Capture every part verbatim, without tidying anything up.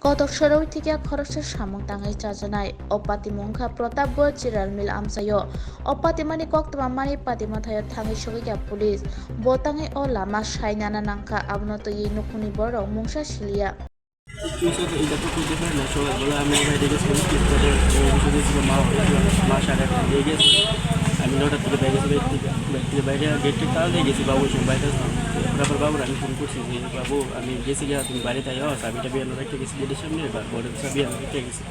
Kotor sorowi thikya khoroksa samung tangwi chajanai. O patimung wngkha Pratapgarh General Mill amchaio. O patimani koktwma manwi patima thaio thangwi sogwikha police. Bo tangwi o lama sai nana nangkha, abono twiwi nukhungni borok mungsa siliya. Tuisa to ida to kudu na so bola ami bai de so ki ko de so so so ma ma sha de ge ge ami nota to bai ge so bai ge bai de gate tal de ge so babu so bai de so. Pura pura babu rani phone kursi je babu ami ge se ya tumi bare tai o sabi ta bi ano rakhe ge se gate samne ba bore sabi ano rakhe ge se.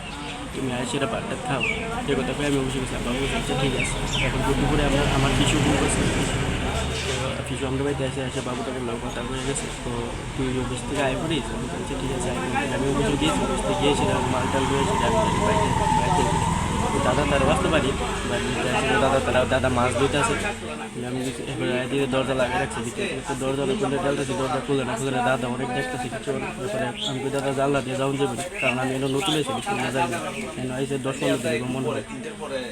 Tumi aisera barta thao. Te kotha khe ami usi usi aba usi usi thik ase. Ekhon duphur duphur amar, amar kishor phone korse. Kishor amra baite ase, ase babu tabu log kotha hoi gese. To tui office theke ai porish? Ami bole thik ase, ami office giyei, office theke giyei, sida mal tal loi sida ami baite, baite. To dada tar baste bari, bari dada tar, dada mach dhoite ase. আমি কিছু এবারে আইডিয়া দরজা লাগিয়ে রাখছি, ভিতরে তো দরজা খুলে ঢালতেছি, দরজা খুলে না খুলে না, দাদা অনেক দেখতেছি কিছু ব্যাপারে। আমি কই, "দাদা, জানলা দিয়ে যাওন যাবে না?" কারণ আমি এনে নতুন এসে কিছু না জানি না। এনে এসে দশ পনেরো দিন এরকম মনে হয়।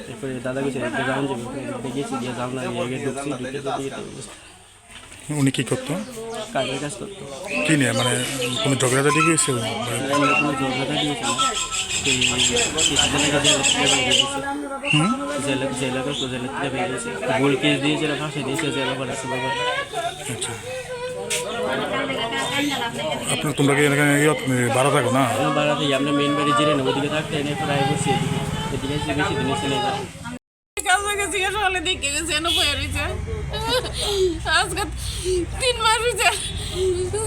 এরপরে দাদা গেছে, "একটা যাওন যাবে।" ওখানে গেছি, গিয়ে জানলা দিয়ে আগে ঢুকছি, ঢুকে তো দিয়ে তো উনি কি করতো? কাঠের কাজ করতো। কি নিয়ে, মানে, কোনো ঝগড়াঝাটি কি হয়েছে? এমনি কোনো ঝগড়াঝাটি হয়েছে না। সেই কিছু দিন আগে জেল থেকে বেরিয়ে গেছে। হুম? জেলে, জেলে তো জেলের থেকে বেরিয়ে গেছে। ভুল কেস দিয়েছিল, ফাঁসি দিয়েছে, জেলে পাঠাচ্ছে বাবা। আচ্ছা। আপনার, তোমরা কি এখানে ইয়ে, ভাড়া থাকো না? আমরা ভাড়া থাকি, আমরা মেন বাড়ি জিরে নেবো, ওদিকে থাকতে এনে প্রায় বসে এদিকে। এদিকে এসে বেশি দিন এসে নেই। কাছে গেছি, সকালে দেখে গেছে, এনে বয়ে রয়েছে। আজকে তিন মাস হয়েছে,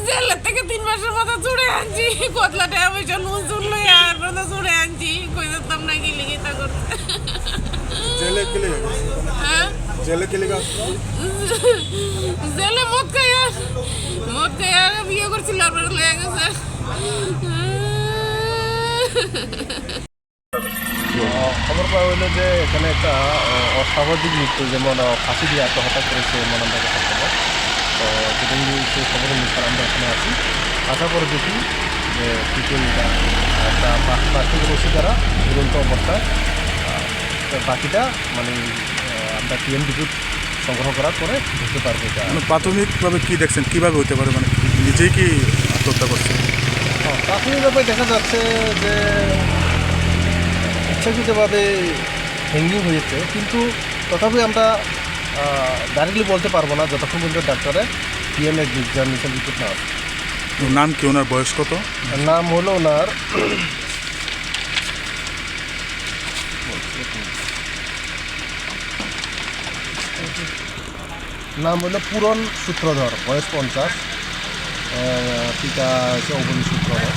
জেলের থেকে তিন মাসের মতো ছুটে আনছি। কতলা টাকা পয়সা নুন চুন লইয়া আর মতো ছুটে আনছি। কই যেতাম না, গেলে গেতা করতে। জেলে কেলে গেছে? হ্যাঁ? জেলে কেলে গেছে? জেলে মদ খাই আর, মদ খাই আর বিয়ে করছিল, আপনার লয়ে গেছে। তো খবর পাওয়া হইলো যে এখানে একটা, আহ, অস্বাভাবিক মৃত্যু, যেমন, আহ, ফাঁসি দিয়ে আত্মহত্যা করেছে এমন আমরা একটা খবর। তো যেদিন সেই খবর অনুসারে আমরা এখানে আছি, আসার পরে দেখি যে পিছনে একটা পা-, প্লাস্টিক রশি দ্বারা ঝুলন্ত অবস্থায়, আহ, তো বাকিটা মানে, আহ, আমরা পিএম রিপোর্ট সংগ্রহ করার পরে বুঝতে পারবো এটা। মানে প্রাথমিকভাবে কি দেখছেন, কিভাবে হইতে পারে, মানে নিজেই কি আত্মহত্যা করছে? হ্যাঁ, প্রাথমিকভাবে দেখা যাচ্ছে যে ইচ্ছাকৃতভাবে হ্যাঙ্গিং হয়েছে, কিন্তু তথাপি আমরা, আহ, ডাইরেক্টলি বলতে পারবো না যতক্ষণ পর্যন্ত ডাক্তারের পিএম এক্সামিনেশন রিপোর্ট না আসে। ওর নাম কি, ওনার বয়স কত? নাম হলো ওনার নাম হলো পূরণ সূত্রধর, বয়স পঞ্চাশ। আহ, পিতা হচ্ছে অবনী সূত্রধর।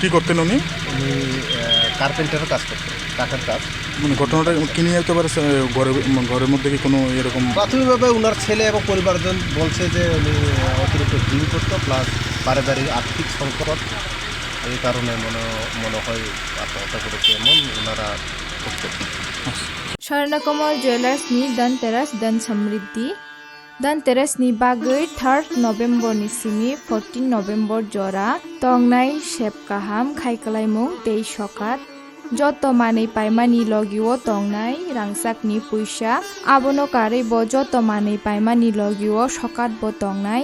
কি করতেন উনি? উনি, আহ, কার্পেন্টারের কাজ করতেন, কাঠের কাজ। মানে ঘটনাটা কি নিয়ে হতে পারে, স্যার? ঘরে, মানে ঘরের মধ্যে কি কোনো এরকম? প্রাথমিকভাবে ওনার ছেলে এবং পরিবারজন বলছে যে উনি, আহ, অতিরিক্ত ড্রিঙ্ক করতো, প্লাস পারিবারিক আর্থিক সংকট, এই কারণে মনে, মনে হয় আত্মহত্যা করেছে এমন ওনারা করতে। Swarnakomal Jewellers ni Dhanteras Dhan Samriddhi. Dhanteras ni bagwi third November ni simi fourteen November jora tongnai sep kaham khai kwlaimung tei sokat. Joto manwi paimani logio tongnai rangchakni puisa. Abono karwi bo joto manwi paimani logio sokat bo tongnai.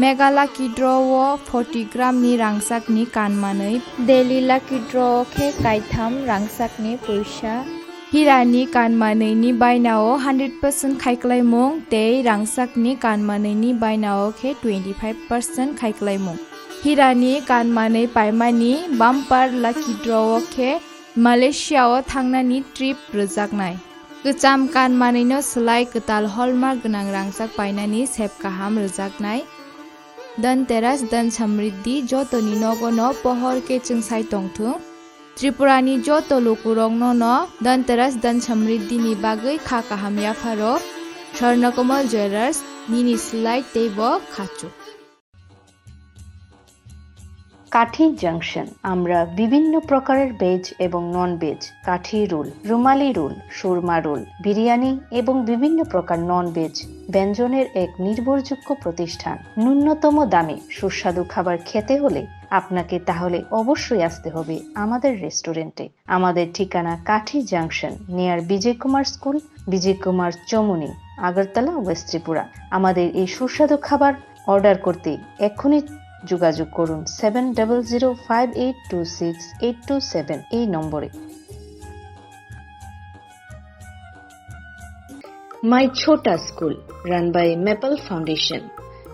Mega Lucky Draw o forty gram ni rangchakni kanmanwi. Daily Lucky Draw o khe kaitham rangchakni puisa. Hirani kanmanwi ni bainao hundred percent khaiklaimung tei rangchakni kanmanwi ni bainao khe twenty five percent khaiklaimung. Hirani kanmanwi paimani bumper lucky draw o khe Malaysia o thangnani trip rwjaknai. Kwcham kanmanwino swlai kwtal hallmark gwnang rangchak painani sep kaham rwjaknai. Dhanteras Dhan Samriddhi jotoni nogono pohor khe chwngsai tongthung. Tripurani joto lukurokno no Dhanteras Dhan Samriddhi ni bagwi kha kaham yapharo. Swarnakomal Jewellers, nini swlai tei bo khachuk. কাঠি জাংশন, আমরা বিভিন্ন প্রকারের ভেজ এবং non veg, কাঠি রোল, রুমালি রোল, সুরমা রোল, বিরিয়ানি এবং বিভিন্ন প্রকার non veg ব্যঞ্জনের এক নির্ভরযোগ্য প্রতিষ্ঠান। ন্যূনতম দামে সুস্বাদু খাবার খেতে হলে আপনাকে তাহলে অবশ্যই আসতে হবে আমাদের রেস্টুরেন্টে। আমাদের ঠিকানা কাঠি জাংশন, নিয়ার বিজয় কুমার স্কুল, বিজয় কুমার চমুনি, আগরতলা, ওয়েস্ট ত্রিপুরা। আমাদের এই সুস্বাদু খাবার অর্ডার করতে এক্ষুনি যোগাযোগ করুন seven double zero five eight two six eight two seven এই নম্বরে। My Chhota School, run by Maple Foundation.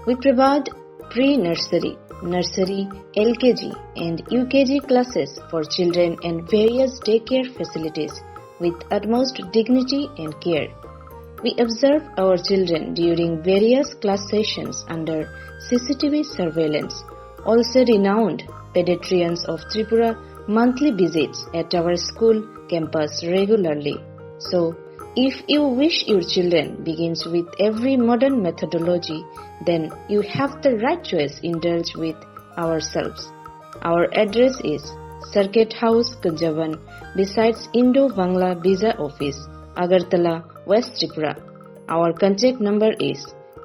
We provide pre-nursery, nursery, L K G and U K G classes for children and various daycare facilities with utmost dignity and care. We observe our children during various class sessions under C C T V surveillance. Also renowned pediatricians of Tripura monthly visits at our school campus regularly. So, if you wish your children begins with every modern methodology, then you have the right choice. Indulge with ourselves. Our address is Circuit House, Kunjaban, besides Indo-Bangla Visa Office, Agartala, West Tripura. Our contact number is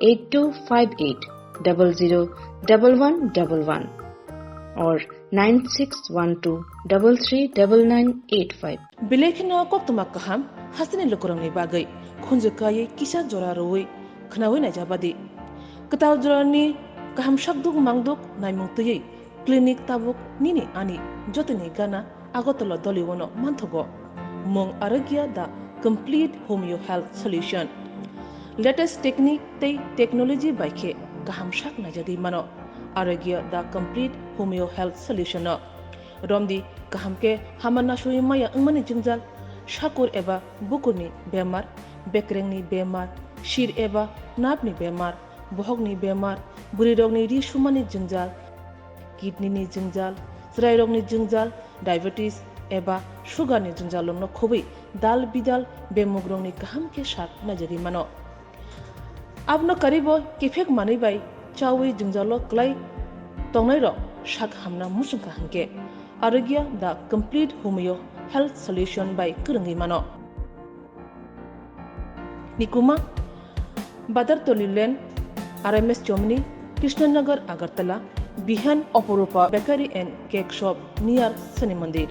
eight two five eight double zero double one double one or nine six one two double three double nine eight five. Belai kheno koktwma kaham hasteni lukurokni bagwi khunju kaiwi kisa jora rwui khwnaui naijabadi. Kwtal jorani kaham sakduk mangduk naimung twiwi clinic tabuk nini ani jotoni gana Agartala Doliwano manthogo. Mung Arogya the complete homeo health solution. Latest technique tei technology bai khe kaham sak naijagwi mano Arogya the complete homeo health solution no. Romdi kaham khe hama nasui maya wngmani jwngjal, sakur eba bukurni bemar, bekrengni bemar, sir eba napni bemar, bohokni bemar, bwrwirokni ri sumani jwngjal, kidney ni jwngjal, chwrairokni jwngjal, diabetes eba sugar ni jwngjal rokno khobwi dal bidal bemugrokni kaham khe sak naijagwi mano. Abono karibo kiphek manwi bai chawi jwngjalo kwlai tongnairok sak hamna muchungkha hinkhe Arogya the complete homeo health solution bai kwrwngwi mano. Nikuma, Badartoli Lane, R M S Chomni, Krishnanagar, Agartala, Bihan, Oporupa Bakery and Cake Shop near Shani Mandir.